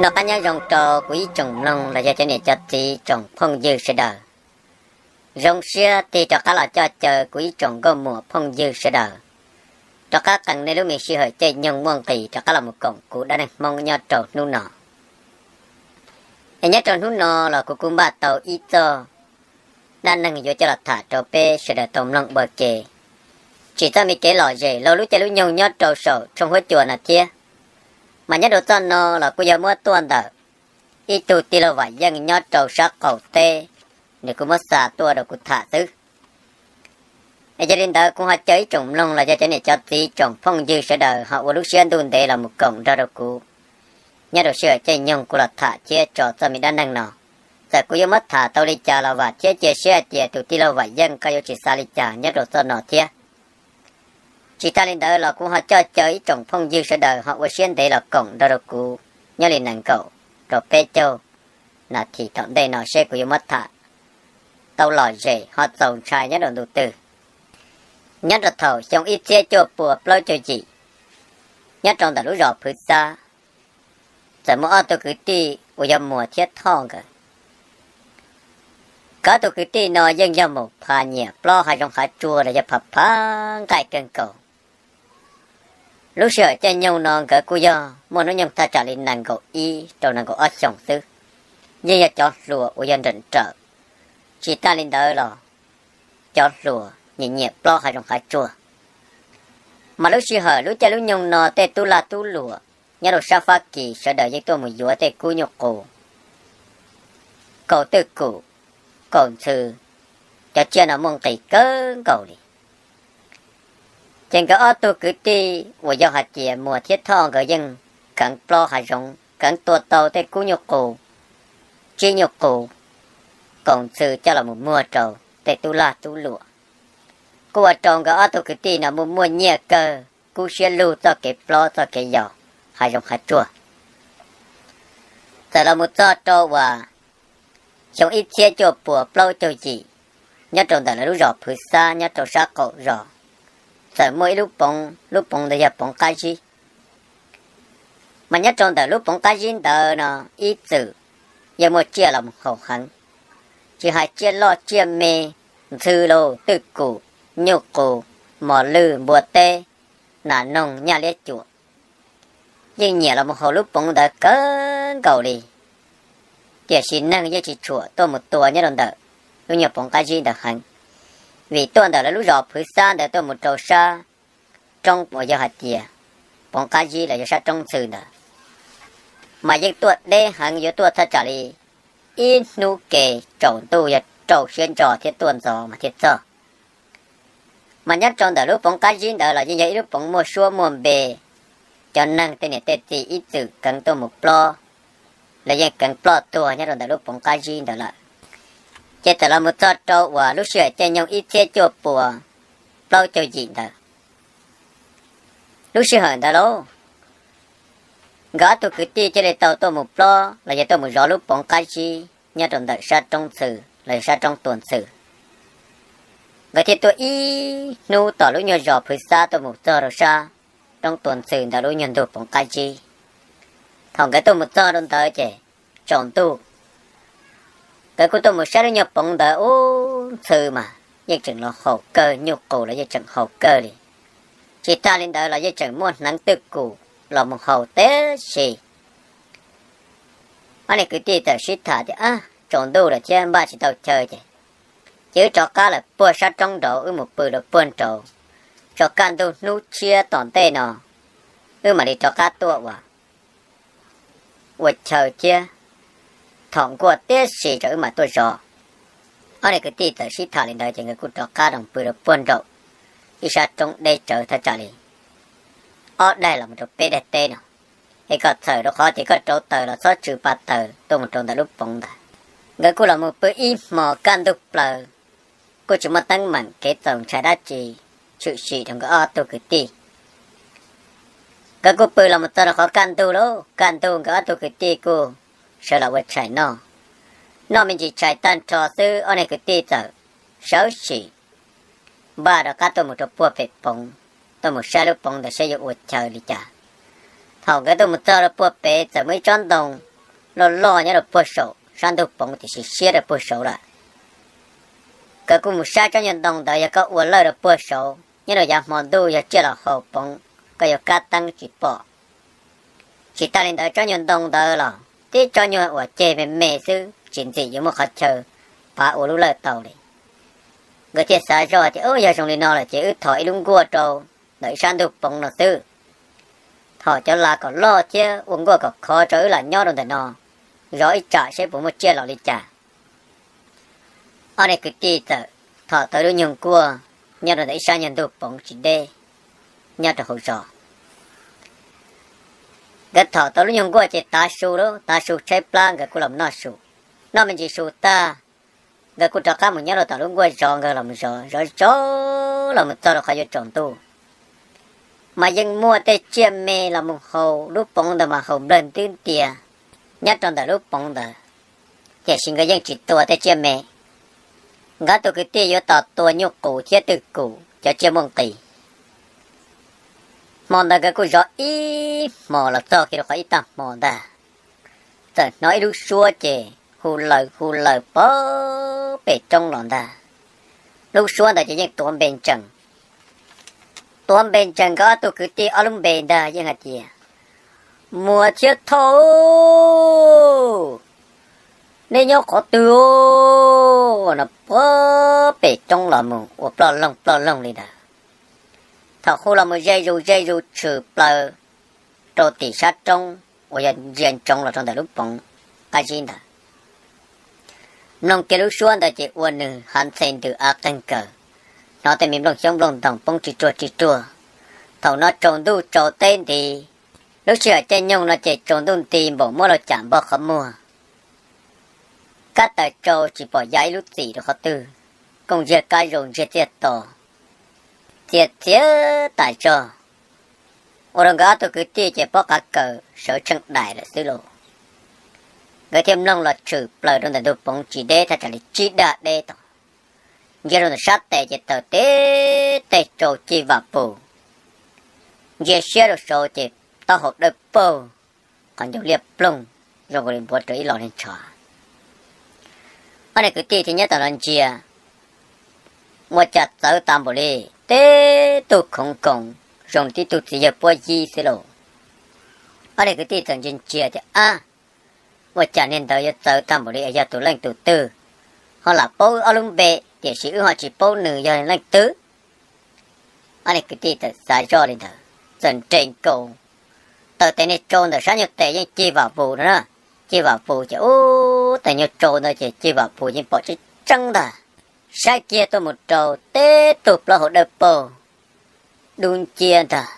Noj qab nyob zoo rau kuv ib tsoom mloog los yog cov niam cov txiv tsoom phooj ywg sawv daws. Zoo siab tig rov qab los coj caw kuv ib tsoom nkauj muam phooj ywg sawv daws rov qab qee nej lub me sij hawm caij nyoog muaj nqis rov qab los mus koom kuv dab neeg Hmoob nyob rau hnub no. Es nyob rau hnub no los kuv kuj npaj tau ib txoj dab neeg yuav coj los tham rau peb sawv daws tau mloog ua ke, tsim txoj me kev lom zem laug lub caij lub nyoog nyob rau saum tshooj huab cua no thiab. Mas nyob rau txoj no los kuj yog muab tuaj ntawm ib tug tij laug Vam Yeej nyob rau sab qaum teb, nws kuj muab xa tuaj rau kuv tham xwb. Es yog li ntawd kuv ho caw ib tsoom mloog los yog cov niam cov txiv tsoom phooj ywg sawv daws ho ua lub siab ntuj ntev los mus koom nrog rau kuv nyob rau sij hawm caij nyoog kuv los tham thiab tso txoj me dab neeg no. Txawm kuv yuav muab tham tau li cas los vam thiab cia siab hais tias tus tij laug Vam Yeej koj yuav tsis xav li cas nyob rau txoj no thiab. Tsis tas li ntawd los kuv ho coj caw ib tsoom phooj ywg sawv daws ho ua siab ntev los koom nrog rau kuv nyob li nees nkaum rau peb caug nas this tom ntej no seb kuv yuav muab tham tau lom zem ho txaus ntshai nyob rau ntu twg. Nyob rau thaum xyoo ib txhiab cuaj puas plaub caug yim, nyob rau ntawm lub zos Phwv Xab, txawm muaj ob tug kwv tij uas yog Muas thiab Thoj nkawd. Nkawd ob tug kwv tij no yeej yog mus pha nyiam plob hav zoov hav tsuag los yog pha pha nqaij kawg nkaus. Lub sij hawm caij nyoog no nkawd kuj yog muaj hnub nyoog thaj tsam li nees nkaum ib rau nees nkaum ob xyoos xwb, yeej yog cov hluas uas yog nrawm nrawm. Tsis tas li ntawd los cov hluas nyiam nyiam plob hav zoov hav tsuag. Mas lub sij hawm lub caij lub nyoog no tej tub lag tub luam nyob rau sab Fab Kis sawv daws yeej tuaj mus yuav tej kub nyuj qus, kaus twj kum, kaus ntxhw, cov tsiaj no muaj nqis kawg nkaus li. Ces nkawd ob tug kwv tij uas yog hais tias Muas thiab Thoj nkawd yeej kheev plob hav zoov, kheev tua tau tej kub nyuj qus, tsib nyuj qus, kaus ntxhw coj los mus muag rau tej tub lag tub luam. Kuj ua rau nkawd ob tug kwv tij no muaj muaj nyiaj kawg, kub siab lug txoj kev plob txoj kev yos hav zoov hav tsuag. Txawm los mus txog rau uas xyoo ib txhiab cuaj puas plaub caug yim, nyob rau ntawm lawv lub zos Phwv Xab nyob rau sab qaum zos, txawm muaj ib lub poov, lub poov ntawd yog Poov Qab Zib. Mas nyob rau ntawm lub Poov Qab Zib ntawd no ib txwm yeej muaj tsiaj los mus haus heev, tsis hais tsiaj loj tsiaj me, ntxhw lauj, twj kum, nyuj qus, mos lwj, npua teb, nas noog, nyaj liab cuam, yeej nyiam los mus haus lub poov ntawd kawg nkaus li. Tiam sis neeg yeej tsis tshua tuaj mus tua nyob rau ntawm lub nyuag Poov Qab Zib ntawd heev, vim tuaj ntawm lawv lub zos Phwv Xab ntawd tuaj mus rau sab roob uas yog hais tias Poov Qab Zib los yog sab roob ntxhw ntawd, mas yeej tuaj deb heev, yuav tuaj thaj tsam li ib hnub ke, tsaus ntuj yog rau siab ntso thiab tuaj ntxov mas thiaj txog. Mas nyob rau ntawm lub Poov Qab Zib ntawd los yeej yog ib lub poov muaj suab muaj npe, cov neeg tej niam tej txiv ib txwm kheev tuaj mus plob, los yeej kheev ploj tuag nyob rau ntawm lub Poov Qab Zib ntawd lawm. Ces txawm los mus txog rau uas lub sij hawm caij nyoog ib txhiab cuaj puas plaub caug yim ntawd, lub sij hawm ntawd lauj, nkawd ob tug kwv tij thiaj li tau tuaj mus plob los yog tuaj mus zov lub Poov Qab Zib nyob rau ntawm sab roob ntxhw los yog sab roob tua ntxhw. Nkawd thiaj tuaj ib hnub tom lub nyuag zos Phwv Xab tuaj mus txog rau sab roob tua ntxhw ntawm lub nyuag ntug Poov Qab Zib. Thaum nkawd tuaj mus txog rau ntawd ces tsaus ntuj, nkawd kuj tuaj mus saib lub nyuag poov ntawd ub, ntxhw mas yeej tseem los haus kawg, nyuj qus los yeej tseem haus kawg li. Tsis tas li ntawd los yeej tseem muaj hneev twj kum los mus haus tib si. Ob niag kwv tij txawm sib tham tias, Ab, tsaus ntuj lawm thiab npaj tsis tau chaw ces, ces wb rov qab lawm puag sab roob nraud, wb mus pw lawm puag nraud, tso kaj ntug hnub tshiab tom ntej no wb mam li rov qab tuaj ua ua chaw thiab thom nkuaj tib si rau wb mam tuaj zov. Ob niag kwv tij txawm sib tham li ntawd ces nkawd kuj rov qab los pw rau puag nraum ib sab roob deb tsawv thaj tsam li ob daig los mus rau peb daig teb no. Es kom txhawm rau qhov tias koj rauv taws los txhob tsw pa taws tuaj mus rau ntawm lub poov ntawd. Nkawd kuj los mus pw ib hmos kaj ntug plaws, kuj tsis muaj teeb meem kev txaus ntshai dab tsi tshwm sim rau nkawd ob tug kwv tij. Nkawd kuj pw los mus txog rau qhov kaj ntug lauj, kaj ntug nkawd ob tug kwv tij kuj sawv los ua tshais noj. Noj me ntsis tshais tag nrho xwb ob niag kwv tij txawm sawv tsees npaj rov qab tuaj mus rau puag pem poov, tuaj mus saib lub poov ntawd saib yuav ua chaw li cas. Thaum nkawd tuaj mus txog rau puag pem txawm muaj ib tsob ntoo loj loj nyob rau puag saum sab ntug poov tiam sis siab rau puag saud lawm. Nkawd kuj mus saib tsob nyuag ntoo ntawd yog koj ua lawj rau puag saud nyob rau yav hmo ntuj yog tsiaj los haus poov, koj yuav kab teeb tsis pom. Tsis tas li ntawd tsob nyuag ntoo ntawd los tib tsob nyuag uas ceg me me xwb tsis ntxim yuav muaj qhov chaw pav ua lub lawj tau li. Nkawd thiaj xav zoj tias, Ub, yog zoo li no lawm ces wb thom ib lub nkuaj rau ntawm ib sab ntug poov no xwb. Thom cov las kom loj thiab ua nkuaj kom khov rau wb lam nyob rau ntawm no zov ib tsam seb puas muaj tsiaj los li cas. Ob niag kwv tij txawm thom tau lub nyuag nkuaj nyob rau ntawm ib sab nyuag ntug poov tsis deb nyob rau hauv zos. Nkawd thom tau lub nyuag nkuaj ces tav su lawm, tav su tshaib plab nkawd kuj los noj su. Noj me ntsis su tag, nkawd kuj rov qab mus nyob rau tom lub nkuaj zov, nkawd los zov zov zov los mus txog rau qhov yuav tsaus ntuj, mas yeej muaj tej tsiaj me los mus haus lub poov ntawd mas haus nplawg ntwb ntias nyob rau ntawm lub poov ntawd. Tiam sis nkawd yeej tsis tua tej tsiaj me, nkawd ob tug kwv tij yuav tos tua nyuj qus thiab twj kum cov tsiaj muaj nqis. Hmo ntawd nkawd kuj zov ib hmos los txog kiag rau qhov ib tag hmo ntag, txawm hnov ib lub suab ces hu laws hu laws pog pem roob los ntag. Lub suab ntawd ces yeej tuav npe ntsees, tuav npe ntsees nkawd ob tug kwv tij ob lub npe ntag, yeej hais tias, Muas thiab Thoj os, nej nyob qhov twg os? No pog pem roob los mus ua ploj loog ploj loog li ntawd. Thaum hu los mus ze zus ze zus tshwm plaws rau tim sab roob uas yog ntsia ntsoov los rau ntawm lub poov qab zib ntawd. Mloog kiag lub suab ntawd ces ua nws hav ntxhe ntws av qeeg kawg, hnov tej me nplooj xyoob nplooj ntoos poob ris ruag ris ruag. Thaum no tsaus ntuj tsaus teb nti, lub sij hawm caij nyoog no ces tsaus ntuj nti npaum muab los cam npog qhov muag. Kab taws tsau tsis pom ya ib lub txim rau qhov twg, kooj ntsiag kab zoo ntsiag txiag to, txias txiav tas zog, ua rau nkawd ob tug kwv tij ces pob qav kaws sawv tsheej daim lawm xwb lauj. Nkawd thiaj mloog los tshwm plaws rau ntawm ntug poov tsis deb thaj tsam li tsib dag deb tod, ntsia rau ntawm sab tes ces taws teb tej tsau ci vam pus, ntsia siab rau saud ces taub hau dawb paug, qhov ncauj liab ploog zoo li npuav rau ib los li ntshav. Ob niag kwv tij thiaj nyob tom no ntsia, ua cas txawv tas npaum li, teb tug khoov nkoos zoo li tib tug txiv yawg puab yib xwb lauj. Ob niag kwv tij txawm ntsia ntsia tias, Ab, ua cas niag ntawd yuav txawv tag npaum li, yog tus leej tus twg? Ho lam paub wb ob lub npe, tiam sis wb ho tsis paub nws yog leej twg. Ob niag kwv tij txawm xav zoj li ntawd, txawm nres nkaus taws tes niag tsau ntawm sab nyuag tes yeej cig vam vus no na, cig vam vus ces ub, tes nyuag tsau ntawd ces cig vam vus yeej pom tseeb tseeb ntag. Saib kiag tuaj mus rau teb tug plaub hau dawb paug dub nciab ntag,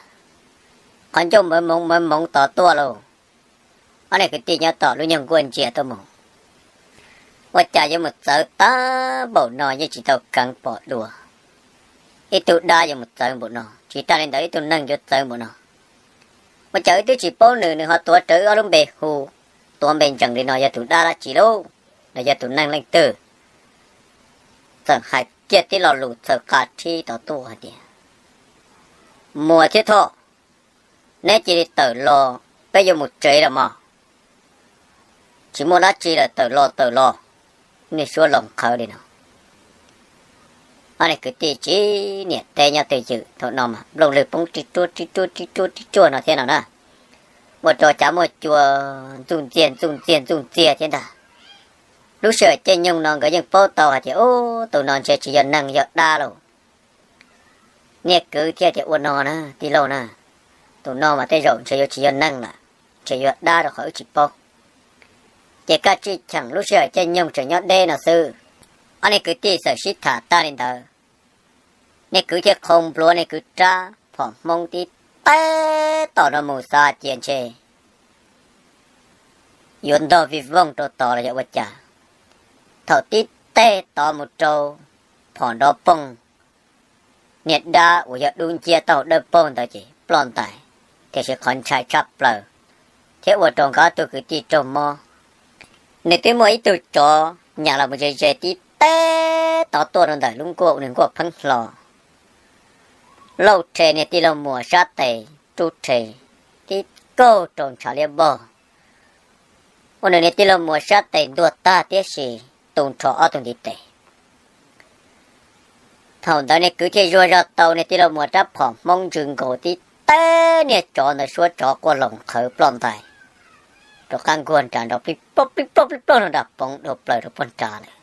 qhov ncauj mawv moov mawv moov tod tuaj lauj. Ob niag kwv tij nyob tom lub nyuag nkuaj ntsia tuaj mus, ua cas yuav mus txawv tag npaum no yeej tsis tau kheev pom dua. Ib tug dab yuav mus txawv npaum no, tsis tas li ntawd ib tug neeg yuav txawv npaum no. Ua cas wb twb tsis paub nws, nws ho tuav rawv wb ob lub npe hu, tuav npe ntsees li no yog tus dab dab tsi lauj, los yog tus neeg leej twg? Txawm hais kiag tib lo lus txhaws qa rhib tod tuaj hais tias, Muas thiab Thoj, neb cia li tawm los, peb yuav mus tsev los mas. Tsis muaj dab tsi lawm, tawm los tawm los. Niag suab laus qhawv li no. Ob niag kwv tij tsis niam teb nyob twj ywm, thaum no mas nplooj lwg poob ris ruag ris ruag ris ruag ris ruag no thiab no na, ua rau cav muaj cua ntxuj ntxiag ntxuj ntxiag ntxuj ntxiag thiab ntag. Lub sij hawm caij nyoog no nkawd yeej paub tau hais tias, Ub, tus no ntshe tsis yog neeg, yog dab lauj. Niag kwv thiaj tias, Ua no na tij laug na, tus no mas tej zaum ntshe yuav tsis yog neeg lawm, ntshe yuav dab rau qhov wb tsis paub. Ces kaj tsij cheem lub sij hawm caij nyoog tseem nyob deb no xwb. Ob niag kwv tij txawm sib tham tag li ntawd, niag kwv thiaj qhau npluav niag kwv rab phom hmoob tib teg tom no mus, xav cia ntshe yuav ntog vij vooj rau tod los yog ua cas. Thaum tib teg tod mus rau phom nrov poog, niag dab uas yog dub nciab taub hau dawb paug ntawd ces ploj ntais, tiam sis qhov ntshai tshaj plaws thiab ua rau nkawd ob tug kwv tij raug mob, nws twb muaj ib tug tsov nyas los mus ze ze tib teg tod tuaj rau ntawm lub nkuaj uas nws nkuaj pheeb hlo, lauj rhe niag tij laug Muas sab tes rub rhe tib kaug rau ntshav liab npog. ua nws niag tij laug Muas sab tes ntuag tag tib si, tu nrho ob tug ntiv tes. Thaum ntawd niag kwv thiaj zuag zog tau niag tij laug Muas rab phom Hmoob ntsws nkaus tib teb niag tsov ntawd suab tsov quaj loos qhawv ploj ntais rau qab nkuaj nra nrov plib ploj plib ploj plib ploj rau nram poov dhau plaws rau puag nrad lawm.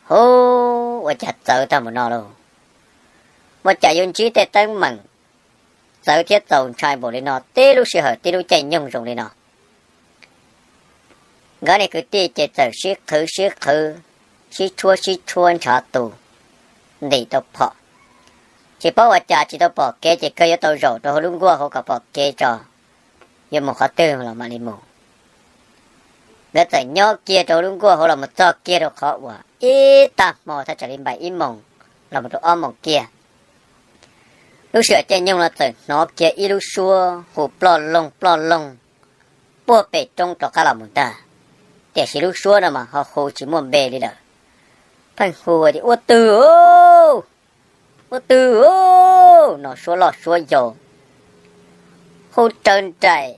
Huv, ua cas txawv tag mus no lauj? Ua cas yuav ntsib tej teeb meem txawv thiab txaus ntshai npaum li no tib lub sij hawm tib lub caij nyoog zoo li no? Nkawd niag kwv tij ces txawm sib qhwv sib qhwv, sib tshuab sib tshuab ntshav tus, ntim tau phom. Tsis paub ua cas tsis tau pom kev ces kawg yuav tau zaum rau hauv lub nkuaj hauv kom pom kev tso, yuav mus qhov twg los mam li mus. Nkawd txawm nyob kiag rau hauv lub nkuaj hauv los mus txog kiag rau qhov uas ib tag hmo thaj tsam li npaum ib moos los mus rau ob moos kiag. Lub sij hawm caij nyoog no txawm hnov kiag ib lub suab hu ploj loog ploj loog puag pem roob rov qab los mus ntag. Tiam sis lub suab no mas ho hu tsis muaj npe li lawm, pheej hu tias, Ua twg, ua twg no, suab loj suab yau, hu raws nraim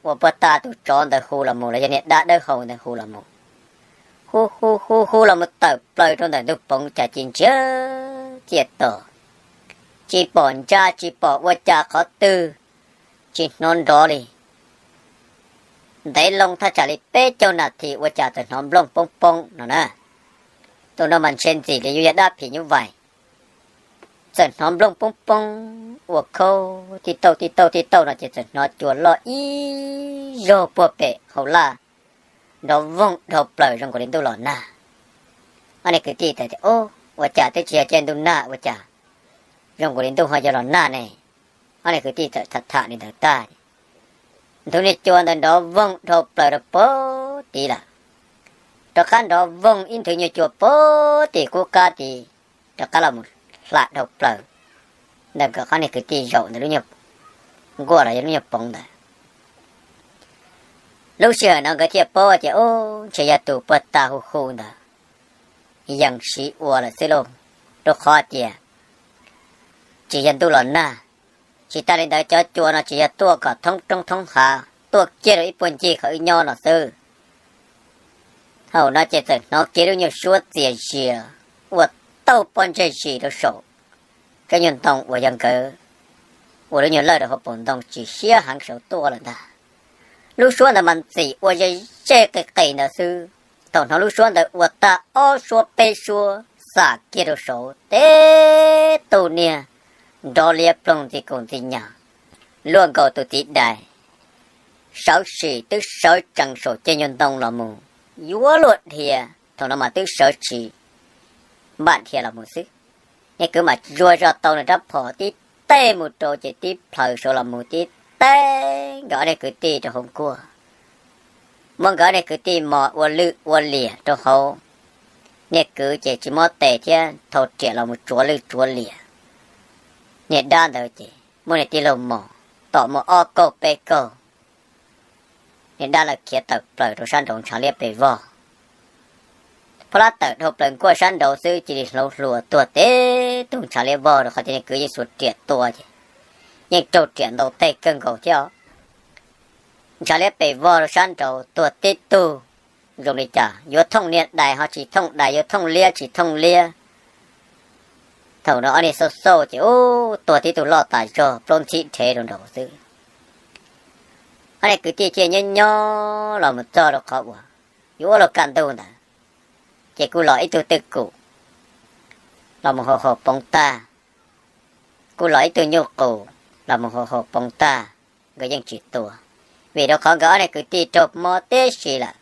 uas puag ta tus tsov ntawd hu los mus los yog niag dab dawb hau ntawd hu los mus. Hu hu hu hu los mus tawm plaws rau ntawm ntug poov cas ci ntsia ciaj to, tsis pom ntsa tsis pom ua cas qhov twg, tsis hnov nrov li. Ntev loo thaj tsam li peb caug nas this ua cas txawm hnov nplooj poob poob no na. Tus no mas ntshe ntxim li yuav yog dab phim nyuj vais. Txawm hnov nplooj poob poob ua khaub tij tauj tij tauj tij tauj no ces txawm hnov cua loj ib zaug puag pem hauv laj, nrov voog dhau plaws zoo nkaus li ntuj los nag. Ob niag kwv tij txawm tias, Ua cas twb tsis yog caij ntuj nag ua cas zoo nkaus li ntuj ho yuav los nag ne? Ob niag kwv tij txawm tham tham li ntawd tag, nthwv niag cua ntawd nrov voog dhau plaws rau puag tid lawm. Rov qab nrov voog ib nthwv nyuag cua puag tim qub qab tid, rov qab los mus hla dhau plaws ntawm nkawd qab niag kwv tij zaum ntawm lub nyuag nkuaj los yog lub nyuag poov ntawd. Lub sij hawm no nkawd thiaj paub tias, Ub, ntshe yog tus puag ta hu hu ntawd yees siv ua lawm xwb lauj, rau qhov tias tsis yog ntuj los nag. Tsis tas li ntawd cov cua no tsis yog tuaj kom thoob roob thoob hav, tuaj kiag rau ib puag ncig qhov wb nyob no xwb. Thaum no ces txawm hnov kiag lub nyuag suab txias zias ua tauj pob ntseg zis rau saum tsob nyuag ntoo uas yog nkawd ua lub nyuag lawj rau hauv paus ntoo tsis siab heev saud tuaj lawm ntag. Lub suab ntawd mas ntxim ua ze ze qis qis ntawd xwb. Thaum hnov lub suab ntawd ua tag ob suab peb suab xam kiag rau saud teb tug niag nrov liab ploog ntxi kaus ntxi nyas, luaj nkaus tus txiv dais sawv sim twb sawv tsees saum ceg nyuag ntoo los mus yuav luag dhia. Thaum no mas twb sawv tsis npaj dhia los mus xwb. Niag kwv mas zuag zog tau nws rab phom tib teg mus rau ces tib plhaws saud los mus tib teg nkawd ob niag kwv tij rau hauv nkuaj, muab nkawd ob niag kwv tij mos ua lwj ua liam rau hauv. Niag kwv ces tsis mob tes thiab thau riam los mus tsuav lwj tsuav liam. Niag dab ntawd ces muab niag tij laug mos tom muaj ob kaug peb kaug, niag dab lawv khiav tawm plaws rau sab nraud ntshav liab pes vog. Phab lab tawm dhau plaws nkuaj sab nraud xwb cia li hlauv hluas tuag teb tug ntshav liab vog rau qhov tias niag kwv yeej xuas riam tua ces yeej raug riam ntaus teg kawg nkaus thiab. Ntshav liab pes vog rau sab nraud tuag tib tug, zoo li cas yuav thooj niag dais ho tsis thooj dais, yuav thooj liab tsis thooj liab. Thaum no ob niag xauj xauj ces ub, tuag tib tug loj tas zog plaub ntxhib dhev rau nraud xwb. Ob niag kwv tij thiaj nyob nyob los mus txog rau qhov uas yuav ua luag kaj ntug ntawd, ces kuj los ib tug twj kum los mus haus haus poov tag, kuj los ib tug nyuj qus los mus haus haus poov tag, nkawd yeej tsis tua, vim rau qhov nkawd ob niag kwv tij raug mob tib si lawm.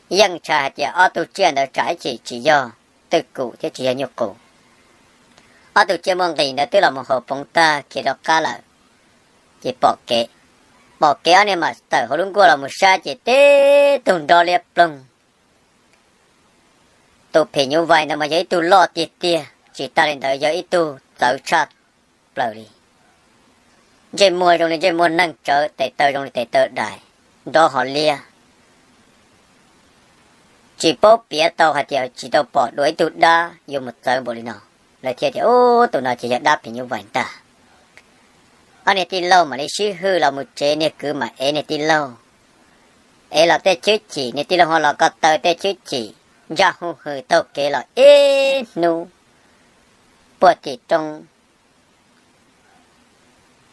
Yeej ntshai hais tias ob tug tsiaj ntawd tsam ib chim tsis yog twj kum thiab tsis yog nyuj qus. Ob tug tsiaj muaj nqis ntawd twb los mus haus poov tag khiav rov qab lawm, ces pom kev, pom kev ob niag mam tawm hauv lub nkuaj los mus saib ces tib tug nrov liab ploog. Tus phim nyuj vais ntawd mas yog ib tug loj tiag tiag, tsis tas li ntawd yog ib tug txawv tshaj plaws li. Ntsej muag zoo li ntsej muag neeg tsawv, tes taw zoo li tes taw dais, nrov ho liab. Tsis paub piav tau hais tias tsis tau pom dua ib tug dab yuav mus txawv npaum li no. Lawv thiaj tias, Ub, tus no ces yog dab phim nyuj vais ntag. Ob niag tij laug mam li sib hwm los mus tsev, niag kwv mam ev niag tij laug, ev los tej chwb chim, niag tij laug ho los ko taw tej chwb chim, ntsaj huj hwm taug kev los ib hnub puag tim roob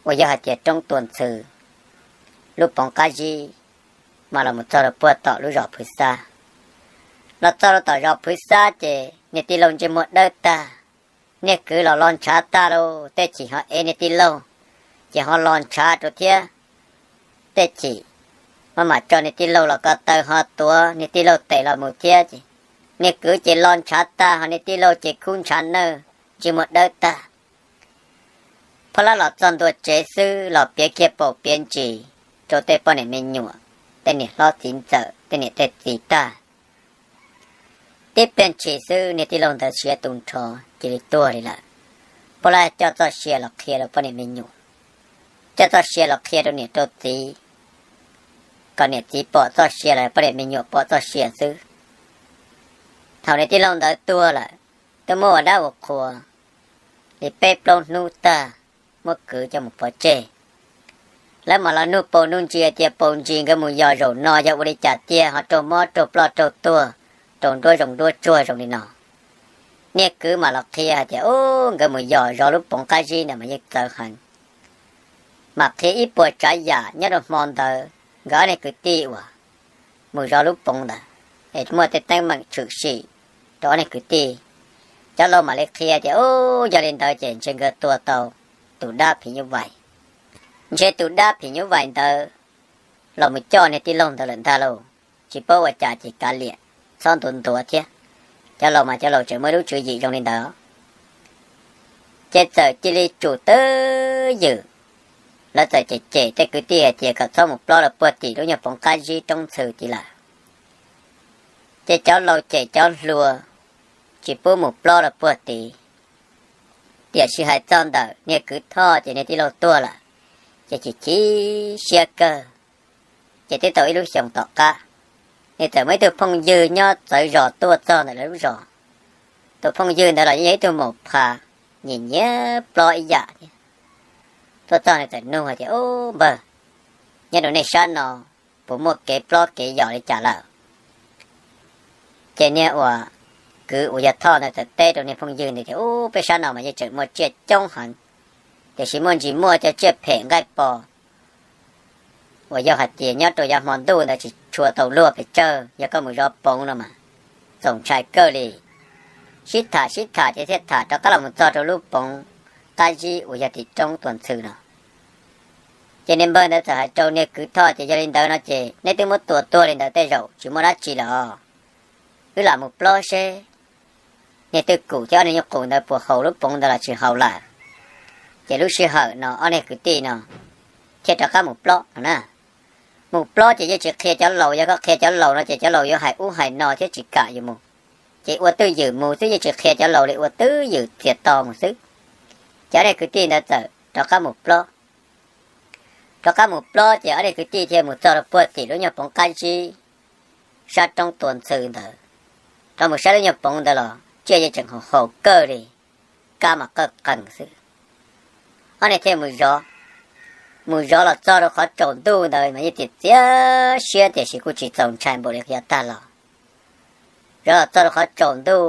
uas yog hais tias roob Tuam Ntxhw, lub poov qab zib, mas los mus txog rau puag tom lub zos Phwv Xab. Los txog rau tom zos Phwv Xab ces niag tij laug ntsej muag dawb tag, niag kwv los los ntshav tag lauj, tej chim ho ev niag tij laug, ces ho los ntshav rau thiab. Tej chim maj mam tso niag tij laug los ko taw ho tuav niag tij laug tes los mus thiab ces niag kwv ces los ntshav tag ho niag tij laug ces khub ntshav nawj, ntsej muag dawb tag. Phab lab los txog ntua tsev xwb los piav kiag paus piav ntsis rau tej poj niam me nyuam, tej niam hlob txiv ntxawm, tej niam tej txiv tag. Tib pliag ntshis xwb niag tij laug ntawd siav tu nrho, cia li tuag li lawm. Phab lab coj txoj sia los qhia rau poj niam me nyuam, coj txoj sia los qhia rau niam rau txiv, kom niam txiv pom txoj sia los poj niam me nyuam pom txoj sia xwb. Thaum niag tij laug ntawd tuag lawm, twb muab ua dab ua qhua li peb plaub hnub tag, muab kwv coj mus pov tseg. Lawv mam los nug paus nug ntsis tias paus ntsis nkawd mus yos zaum no yog ua li cas tiag ho raug mob raug ploj raug tuag, raug nruab zoov nruab tsuag zoo li no. Niag kwv mam los qhia hais tias, Ub, nkawd mus yos zov lub poov qab zib ntawd mas yeej txawv heev. Mas qhia ib puas tsav yam nyob rau hmo ntawd nkawd ob niag kwv tij uas mus zov lub poov ntawd es muaj tej teeb meem tshwm sim rau ob niag kwv tij. Cov laus mam li qhia tias, Ub, yog li ntawd ces ntshe nkawd tua tau tus dab phim nyuj vais. Ntshe tus dab phim nyuj vais ntawd los mus coj niag tij laug ntawd lawm ntag lauj, tsis paub ua cas ces kav liam, txhob ntuav ntuav thiab. Cov laus mas cov laus tseem muaj ib lub tswv yim zoo li ntawd. Ces txawm cia li tsum twj ywm, lawv txawm cem cem tej kwv tij hais tias kom txhob mus plob rau puag tim lub nyuag poov qab zib roob ntxhw tid lawm. Ces cov laus cem cov hluas tsis pub mus plob rau puag tid. Tiam sis hais txog ntawm niag kwv Thoj ces niag tij laug tuag lawm, ces chim chim siab kawg. Ces twb tau ib lub xyoos tom qab, nws txawm muaj ib tug phooj ywg nyob txawv zos tuaj txog ntawm lawv lub zos. Tus phooj ywg ntawd los yog ib tug maum phas, nyiam nyiam plob ib yam thiab. Tuaj txog nws txawm nug hais tias, Ub npawg, nyob rau nej sab no puas muaj kev plob kev yos li cas lawm? Ces niag uas kwv uas yog Thoj ntawd txawm teb rau niag phooj ywg ntawd tias, Ub, peb sab no mas yeej tseem muaj tsiaj coob heev, tiam sis muaj ntsis muaj cov tsiaj phem nqaij pos uas yog hais tias nyob rau yav hmo ntuj ntawd tsis tshua tau luag pes tsawg, yog koj mus zov poov no mas txaus ntshai kawg li. Sib tham sib tham ces thiaj tham rov qab los mus txog rau lub poov qab zib uas yog tim roob Tuam Ntxhw no. Ces niag npawg ntawd txawm hais rau niag kwv Thoj tias, Yog li ntawd no ces neb twb muab tua tuag li ntawd tej zaum tsis muaj dab tsi lawm os. Wb lam mus plob seb niag twj kum thiab ob niag nyuj qus ntawd puas haus lub poov ntawd los tsis haus lawm. Ces lub sij hawm no ob niag kwv tij no thiaj rov qab mus plob no na. Mus plob ces yeej tsis qhia cov laus, yog koj qhia cov laus no ces cov laus yuav hais ub hais no thiab tsis kam yus mus. Ces ua twj ywm mus xwb, yeej tsis qhia cov laus li, ua twj ywm txias to mus xwb. Ces ob niag kwv tij ntawd txawm rov qab mus plob. Rov qab mus plob ces ob niag kwv tij thiaj mus txog rau puag tim lub nyuag poov qab zib sab roob Tuam Ntxhw ntawd. Rov mus saib lub nyuag poov ntawd los tsiaj yeej tseem haus haus kawg li, kab mas qawj qees xwb. Ob niag thiaj mus zov, mus zov los txog rau qhov tsaus ntuj ntawd mas yeej txias txias siab tiam sis kuj tsis txaus ntshai npaum li yav tag los. Zov los txog rau qhov tsaus ntuj,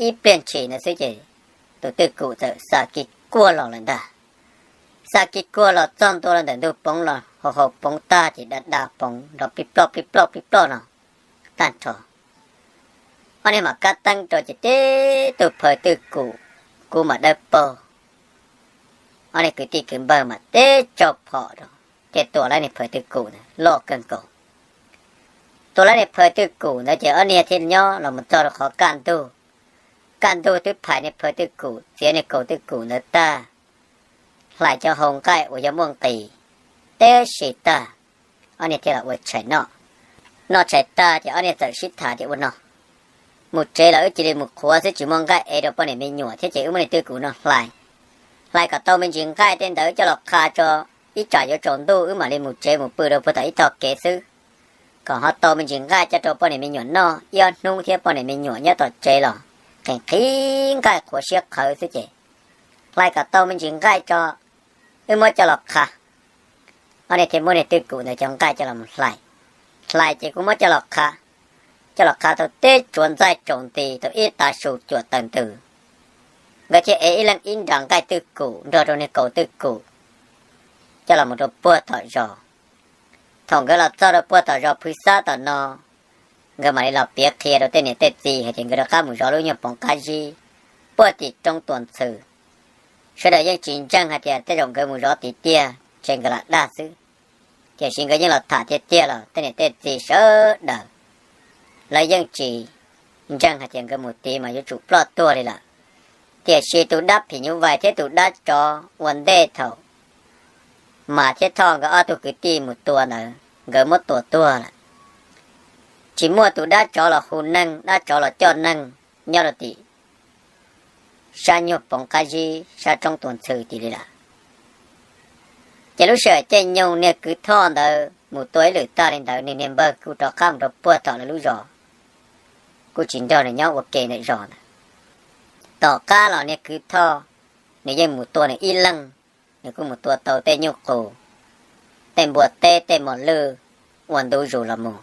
ib pliag ntshis ntawd xwb ces tus twj kum txawm xa kiv kuag los lawm ntag. Xa kiv kuag los txog ntua rau ntawm ntug poov los haus haus poov tag ces da da poov nrov pib ploj pib ploj pib ploj no tag nrho. Ob niag mam kab teeb rau ces tib tug phaw twj kum kub mas dawb paug. Ob niag kwv tij kwv npawg mas tib tsaug phom rau, thiaj tua lawv niag phaw twj kum ntawd loj kawg nkaus. Tua lawv niag phaw twj kum ntawd ces ob niag thiaj nyob los mus txog rau qhov kaj ntug. Kaj ntug twb phais niag phaw twj kum, txiav niag kaus twj kum ntawd tag, hlais cov hau nqaij uas yog muaj nqis tib si tag, ob niag thiaj los ua tshais noj. Noj tshais tag ces ob niag txawm sib tham tias, Ua no, mus tsev los wb cia li mus qhuav xwb, tsis muaj nqaij ev rau poj niam me nyuam thiab ces wb muab niag twj kum no hlais. Hlais kom tau me ntsis nqaij tej ntawd wb coj los qha tso, ib tsam yuav tsaus ntuj wb mam li mus tsev mus pw rau puag tom ib tog kev xwb, kom ho tau me ntsis nqaij coj rau poj niam me nyuam noj ib ob hnub thiab poj niam me nyuam nyob tom tsev los qhev qhib nqaij qhuav siab qhawv xwb ces hlais kom tau me ntsis nqaij tso, wb muab coj los qha. Ob niag thiaj muab niag twj kum ntawd cov nqaij coj los mus hlais. hlais ces kuj muab coj los qha, coj los qha tau teb tsuav ntxaij tsaus nti tau ib tav su cuam taws ntws. Nkawd thiaj ev ib leeg ib nra nqaij twj kum nrog rau niag kaus twj kum coj los mus rau puag tom zos. Thaum nkawd los txog rau puag tom zos Phwv Xab tom no, nkawd mam li los piav qhia rau tej niam tej txiv hais tias nkawd rov qab mus zov lub nyuag poov qab zib puag tim roob Tuam Ntxhw. Sawv daws yeej tsis ntseeg hais tias tej zaum nkawd mus zov tim tiag ces nkawd lam dag xwb. Tiam sis nkawd yeej los tham tiag tiag los tej niam tej txiv sawv daws lawv yeej tsis ntseeg hais tias nkawd mus tid mas yuav tsum ploj tuag li lawm. Tiam sis tus dab phim nyuj vais thiab tus dab tsov ua ntej thaum Mas thiab Thoj nkawd ob tug kwv tij mus tua ntawd nkawd muab tua tuag lawm. Tsis muaj tus dab tsov los hu neeg, dab tsov los coj neeg nyob rau tim sab nyuag poov qab zib sab roob Tuam Ntxhw tim li lawm. Ces lub sij hawm caij nyoog niag kwv Thoj ntawd mus tua ib lwm tag li ntawd, nws niag npawg kuj rov qab mus rau puag tom lawv lub zos, kuj tsis nrog nws nyob ua ke ntawm zos ntawd. Tom qab los niag kwv Thoj nws yeej mus tua nws ib leeg, nws kuj mus tua tau tej nyuj qus, tej npua teb, tej mos lwj ua ntu zus los mus.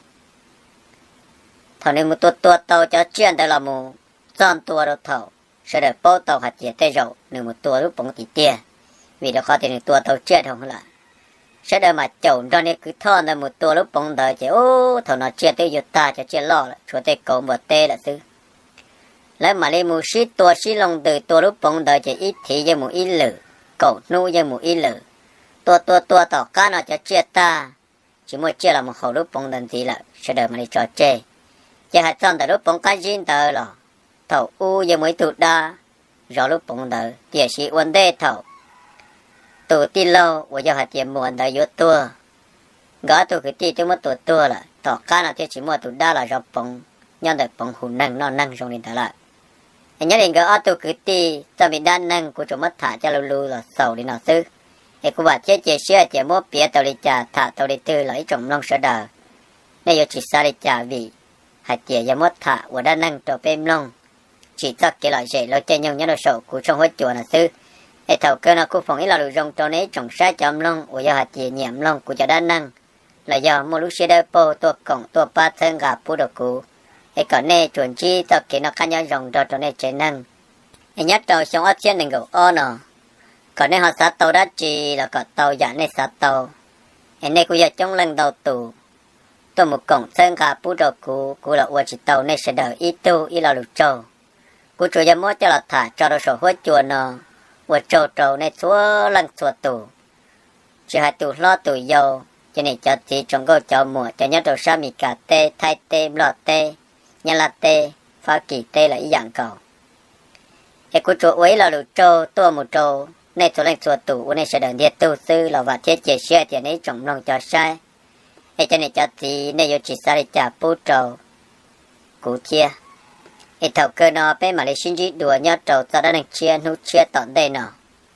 Thaum nws mus tua tua tau cov tsiaj ntawd los mus txog ntua rau thaum sawv daws paub tau hais tias tej zaum nws mus tua lub poov tim tiag, vim rau qhov tias nws tua tau tsiaj dhau lawm. Sawv daws mam caum nrog niag kwv Thoj ntawd mus tua lub poov ntawd ces ub, thaum no tsiaj twb yuav tag cov tsiaj loj lawm, tshuav tej kauv npua teb lawm xwb. Lawv mam li mus sib tua sib loo ntws tua lub poov ntawd ces ib thiv yeej mus ib lwm, kaum hnub yeej mus ib lwm. Tua tua tua tom qab no cov tsiaj tag, tsis muaj tsiaj los mus haus lub poov ntawd ntxiv lawm, sawv daws mam li tso tseg. Ces hais txog ntawm lub poov qab zib ntawd los thaum ub yeej muaj ib tug dab zov lub poov ntawd, tiam sis ua ntej thaum tus tij laug uas yog hais tias Muas ntawd yuav tuag, nkawd ob tug kwv tij twb muab tua tuag lawm, tom qab no thiaj tsis muaj tus dab los zov poov nyob ntawm poov hu neeg noj neeg zoo li ntawd lawm. Nyob li nkawd ob tug kwv tij txoj me dab neeg kuv tsuas muab tham coj lus lus los xaus li no xwb. Es kuv vam thiab cia siab hais tias muab piav tau li cas tham tau li twg los ib tsoom mloog sawv daws, nej yuav tsis xav li cas vim hais tias yog muab tham ua dab neeg rau peb mloog, tsim txoj kev lom zem lub caij nyoog nyob rau saum kuv tshooj huab cua no xwb. Es thaum kawg no kuj foom ib lo lus zoo rau nej ib tsoom saib cov mloog uas yog hais tias nyiam mloog kuv cov dab neeg los yog muaj lub siab dawb paug tuaj koom tuaj pab txhawb nqa pub rau kuv, es kom nej tsuas ntsib txoj kev noj qab nyob zoo nrog rau nej tsev neeg. Es nyob rau xyoo ob txhiab nees nkaum ob no, kom nej ho xav tau dab tsi los kom tau yam nej xav tau. Es nej kuj yog coob leej ntau tus tuaj mus koom txhawb nqa pub rau kuv, kuv los ua tsis tau nej sawv daws ib tug ib lo lus tsaug. Kuv tsuas yog muab coj los tham tso rau saum huab cua no, ua tsaug rau nej txhua leej txhua tus, tsis hais tus hlob tus yau, cov niam cov txiv, tsoom nkauj cov muam, cov nyob rau sab Mes Kas teb, Thaib teb, Nplog teb, Nyab Laj teb, Fab Kis teb los ib yam nkaus. Es kuv tsuas ua ib lo lus tsaug tuaj mus rau nej txhua leej txhua tus, ua nej sawv daws ntiag tug xwb los vam thiab cia siab tias nej ib tsoom mloog cov saib, es cov niam cov txiv nej yuav tsis xav li cas pub rau kuv thiab. Es thaum kawg no peb mam li sib ntsib dua nyob rau txoj dab neeg tshiab hnub tshiab tom ntej no.